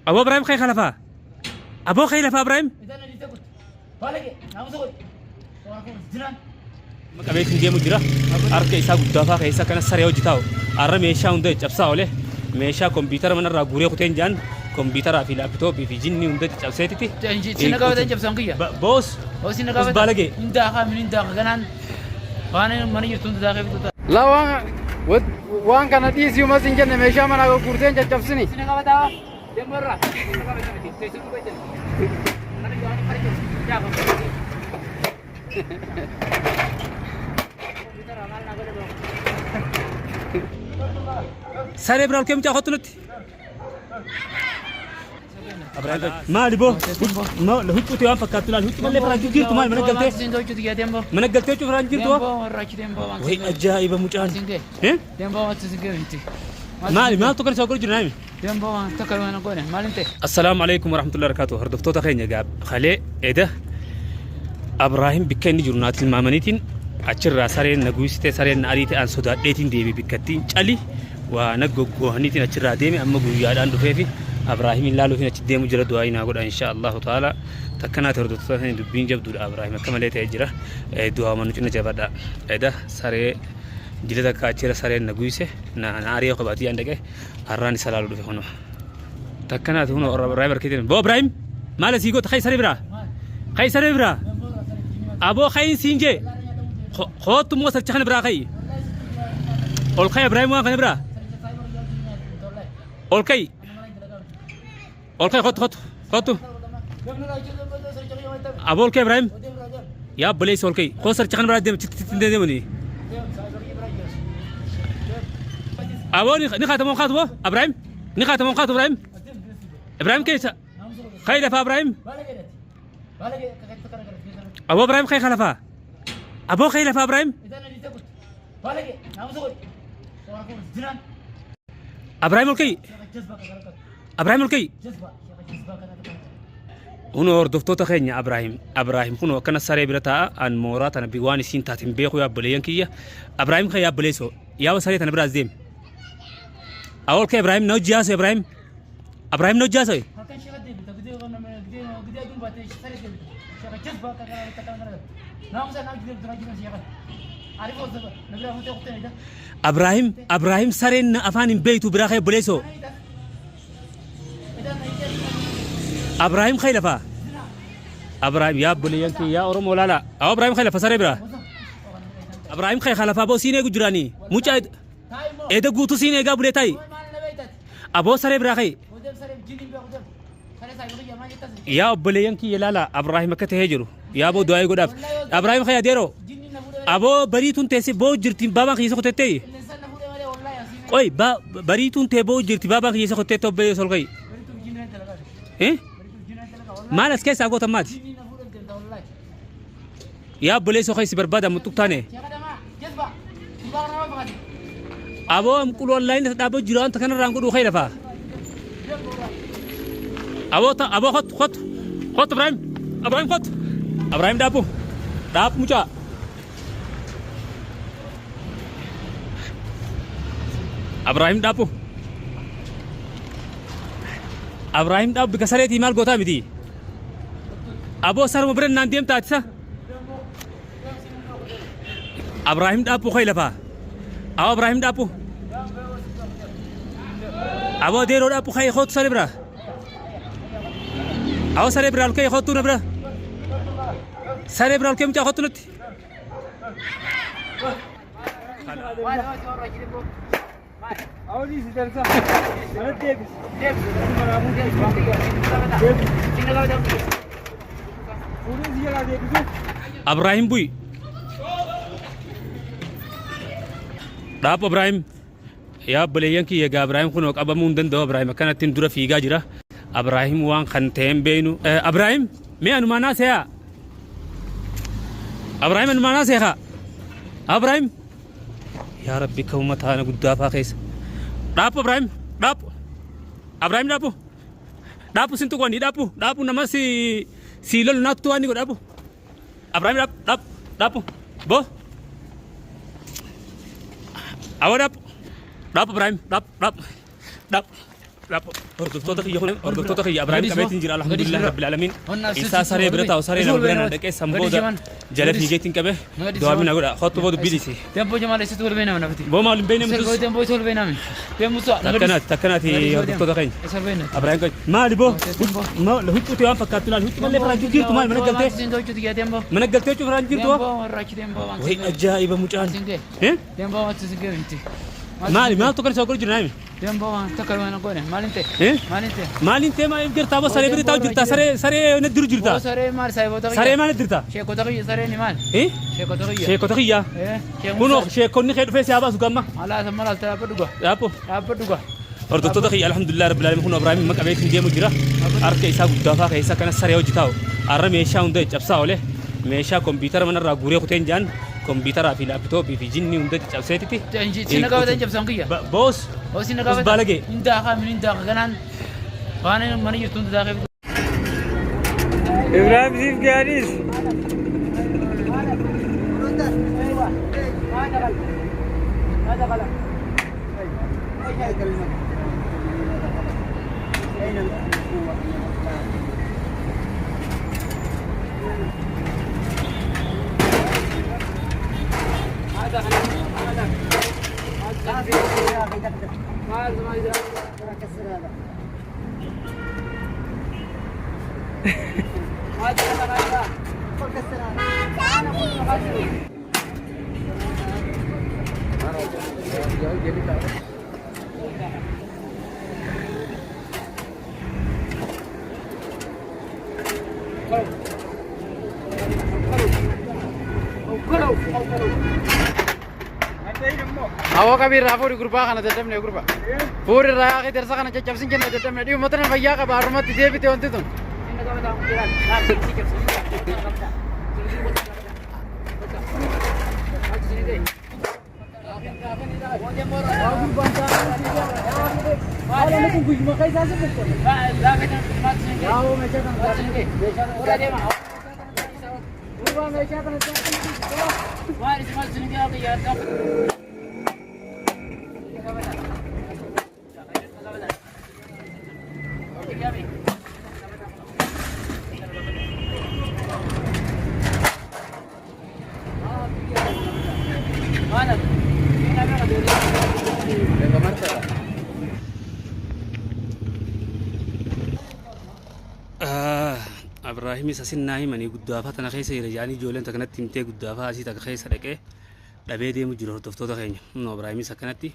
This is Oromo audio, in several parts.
Aboo Ibrahim kee kalafaa. Aboo kee lafaa Ibrahim. Qabeetiin deemu jira. Harka isaa guddaafaa keessa akkana saree hojii taa'u. Har'a meeshaa hunda caccabsaa oole. Meeshaa kompiitara manarraa guuree kuteen jaan kompiitaraa fi laapitooppii fi jinnii hunda caccabseetiti. Sinna qabatan cabsan kiyya. Boos. Oo sinna Us qabatan. baalagee. Hin daakaa min hin daaka ganaan waan mana jirtu hunda daakee fixuta. La waan waan kana dhiisii umas hin jenne meeshaa manaa gurgurteen caccabsini. Sinna qabataa deemu irraa. Sinna qabatan miti. Teessoo duuba jenna. Kana yoo ani fara jiru. Yaa Saree biraa ol kee mucaa kottu nutti. Maali boo? Huccuuti waan fakkaattu laal huccuu malee faraan jirtu maali mana galtee? Mana galtee huccuu faraan jirtu? Wayi ajaa'iba mucaan. Eh? Maali maaltu kan isa godhu jiru naami? Assalaamu alaikum warahmatullahi wabarakatuh. Hordoftoota keenya egaa kalee eda Abraahim bikka inni jiru naa tilmaamaniitiin achirraa sareen na guysite sareen na ariite an sodaadheetiin deebi bikkattiin cali waa na goggoohaniitiin achirraa deeme amma guyyaadhaan dhufeefi Abraahimin laaluufiin achi deemu jira du'aa naa godha insha Allahu ta'ala takkanaati hordoftoota keenya dubbiin jabduudha Abraahim akka malee ta'ee jira du'aa manu cina jabadha eda saree jila takka achirra sareen na guyse na ari'ee kophaati yaan dhaqe har'aan isa laalu dhufe kunoo. Takkanaati kunoo Ibraahim harkitiin. Boo Ibraahim maal asii goota kai saree biraa? Kai saree biraa? Aboo kayin siin jee koottu immoo sarcha kana biraa kai. Ol kai Ibraahim waan kana biraa? Ol kai. Ol kai kottu kottu kottu. Aboo ol kai Ibraahim. Yaa obboleessa ol kai. Koo sarcha kana biraa deema chitti deemani. Aboo ni kaatamoo kaatu boo Ibraahim. Ni kaatamoo kaatu Ibraahim. Ibraahim keessa. Kai lafaa Ibraahim. Aboo Ibraahim kai lafaa. Aboo kai lafaa Ibraahim. Ibraahim ol kai. Abraahim ol ka'i. Kunoo hordoftoota keenya Abraahim. Abraahim kunoo akkana saree bira taa'a. An mooraa tana waan isiin taate hin beeku yaa obboleeyyan kiyya. Abraahim kee yaa obboleessoo. Yaa saree tana biraas deemi. Awol kee Abraahim na hojii haasa'e Abraahim. Abraahim na hojii haasa'e. Abraahim Abraahim sareen na afaan hin beektu biraa kee obboleessoo. Abraahim kee lafaa. Abraahim yaa obboleeyyan kee yaa Oromoo laala. Awwa Abraahim kee lafa saree biraa. Abraahim kee lafaa boo siin eegu jiraanii. Mucaa eeda guutuu siin eegaa bulee taa'i. Aboo saree biraa kee. Yaa obboleeyyan kiyya laala Abraahim akka tahee jiru. Yaa boo du'aa godhaaf. Abraahim kee adeeroo. Aboo bariituun teessee boo jirti baabaan kiyya isa kutettee. Qoy bariituun tee boo jirti baabaan kiyya isa kutettee obboleessa ol ka'i. Eh? Maal as keessaa gootan maati? Yaa obboleessa kee si barbaada muxuq taane. Aboo amqulu wallaahi na dhaaboo jira wanta kanarraan godhuu kee lafaa. Aboo ta aboo kottu kottu kottu Ibrahim Ibrahim kottu Ibrahim dhaabu dhaabu mucaa. Ibrahim dhaabu. Ibrahim dhaabu bika sareetii maal gootaa miti. Aboo saruma bira naan deemtaa atisa. Abraahim dhaaphuu kai lafaa. Aboo Abraahim dhaaphuu. Aboo adeeroo dhaaphuu kai kootu saree biraa. Aboo saree biraa ol kai kootu na bira. Saree biraa ol kai mucaa kootu nutti. Abraahim bu'i. Dhaabbu Abraahim. Yaa obboleeyyan kiyya egaa Abraahim kunoo qabamuu hin danda'u Abraahim akkanattiin dura fiigaa jira. Abraahim waan kan ta'e hin beeknu. Abraahim mee anumaa naa seeyaa. Abraahim anumaa naa seekaa. Abraahim. Yaa Rabbi kamuma taana guddaa faa keessa. Dhaabbu Ibraahim dhaabbu. Ibraahim dhaabbu. Dhaabbu sin tuqanii dhaabbu dhaabbu nama si si lolu naattu waan ni godha dhaabbu. Ibraahim dhaabbu dhaabbu dhaabbu. Bo. Awa dhaabbu. Dhaabbu Ibraahim dhaabbu dhaabbu dhaabbu. Hordoftoota kiyya kun hordoftoota kiyya Abrahaam qabeetiin jira alhamdulillah rabbil alamin. Isaa saree bira taa'u saree nama bira na dhaqee san booda jala fiigeetiin qabe du'aa godha. Kottu booda bilisi. Tempo Jamal isitu wal beena nafti. Boo maal hin beekne Sel mutus. tempo itu wal beena mi. Tempo tu. Takkanaati takkanaati hordoftoota keenya. Isa beena. Abrahaam qabe maali boo? Maal huccuuti waan fakkaattu laal huccuu malee firaanjii jirtu maal mana galtee? Sin tochu tiga tempo. Mana galtee huccuu firaanjii jirtu? Tempo rachi tempo. Wayi ajaa'iba mucaan. Singe. Eh? Tempo matu singe minti. Maali maaltu kan isa godhu jiru naami? Tempo takka mana gone. Malinte. Eh? Malinte. Maaliin ta'e maaliif jirtaa boo saree bira taa'u jirtaa saree saree na diru jirtaa? Bo sare mal sai bota. Saree maal dirta? Sheko taqiya sare ni mal. Eh? Sheko taqiya. Sheekota kiyyaa. Eh. Sheko. Kunoo sheekonni kee dhufee si haa baasu gamma. Ala sama ala ta duga. Yaappo. Apa duga. Hordoftoota kiyya alhamdulillah rabbil alamin kun Ibraahim maqaa beekin deemu jira. Harka isaa guddaafaa keessa kana saree hojii taa'u. Har'a meeshaa hunda cabsaa oole. Meeshaa kompiitara manarraa guuree kuteen jaan kompiitaraa fi laapitooppii fi jinni hunda cabseetiti. Sina qabatan cabsan kiyya. Boos. Oo sina Us qabatan. baalagee. Indaa min indaa ganaan. Waan mana jirtu hunda daakee. Ibrahim siif gaariis. Awwa qabiirraa fuudhi gurbaa kana dadhabne gurbaa. Fuudhi irraa yaaqii darsa kana caccabsin jenne dadhabne dhi'ummata na fayyaa qaba harumatti deebite wanti tun. Abraahimis asin naa himanii guddaafaa tana keessa jira jedhanii ijoolleen takkanatti himtee guddaafaa asii takka keessa dhaqee dhabee deemu jiru hordoftoota keenya. Kunoo Abraahimis akkanatti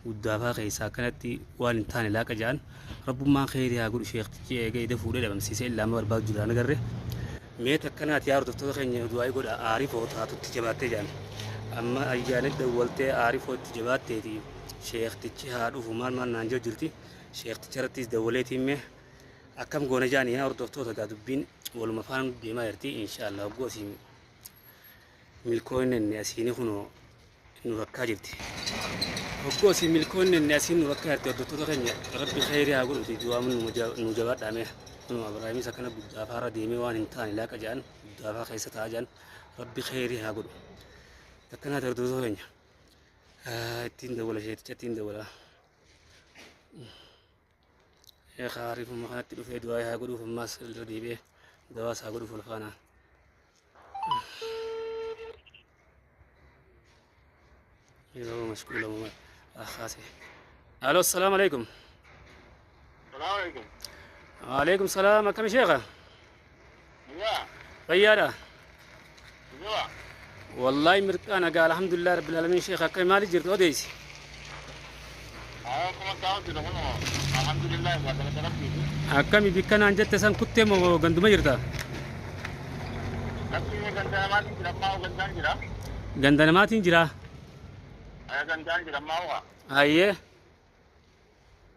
guddaafaa keessa akkanatti waan hin taane laaqa jedhan rabbummaan kheyrii haa godhu sheektichi eegee ida fuudhee dhabamsiisee illaama barbaadu jira agarre. Mee takkanaati yaa hordoftoota keenya du'aa godha aarifoo taatutti jabaattee jedhan. Amma ayyaana dawwaltee aarifoo itti jabaatteeti sheektichi haa dhufu maal maal naan jiru jirti. Sheekticha irrattis dawwaleetiin mee akkam goona jaanii yaa hordoftoota gaa dubbiin waluma faana deemaa jirti inshaallah hogguu asii milkoonni asiini kunoo nu rakkaa jirti. Hogguu asii milkoonni asiin nu rakkaa jirti hordoftoota keenya rabbi kheyrii haa godhuti du'aa nu jabaadhaa mee. Kunoo Abraahimis akkana guddaafaarra deemee waan hin taane laaqa jedhan guddaafaa keessa taa'aa jedhan rabbi kheyrii haa godhu. Akkanaati hordoftoota keenya. Ittiin dawwala sheeticha ittiin dawwala. Sheekha Arifuma kanatti dhufee du'aa haa godhuuf ammaas irra deebi'ee dawaas haa godhuuf ol faana. Yeroo mashquula mama kaase. Alo, assalaamu alaikum. Salaam alaikum. Waalaikum salaam akkami sheekha? Yaa, Fayyaadha. yaa. Wallaahi mirqaa nagaa alhamdulillah rabbil alamin sheekha akkami maali jirtu odeessi? Haa, kuma taa'u jira kunoo. Alhamdulillah, waa galata rabbiiti. Akkami bikka naan jette san kuttee moo ganduma jirta? Rabbi ganda namaatiin jira, ammaa gandaan jira. Ganda namaatiin jira. Haa, gandaan jira, ammaa waa. Hayyee.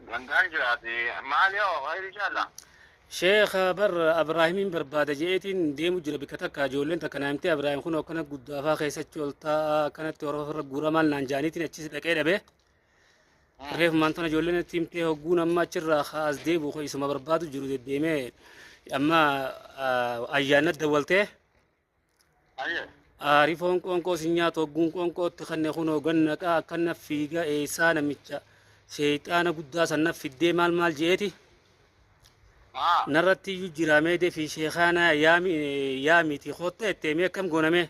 Gandaan jiraati. Maali hoo, khayri inshallah. Sheekha bar Abraahimiin barbaada je'eetiin deemu jira bikka takka ijoolleen takka naa himtee Abraahim kun akkana guddaafaa keessatti ol taa'aa akkanatti horofa irra guura maal naan jaaniitiin achis dhaqee dhabee. Reefumaan tana ijoolleen itti himtee hogguun amma achirraa as deebi'u isuma barbaadu jiru deddeemee amma ayyaana dawwaltee Hayyee. Aarifoon qoonqoo si nyaatu hogguun qoonqootti kanne kunoo gannaqaa akkana fiiga eessaa namicha Sheeyxaana guddaa san na fiddee maal maal je'eeti narratti iyyuu jiraamee defi sheekaana yaami yaamiiti kootta jettee mee akkam goonamee.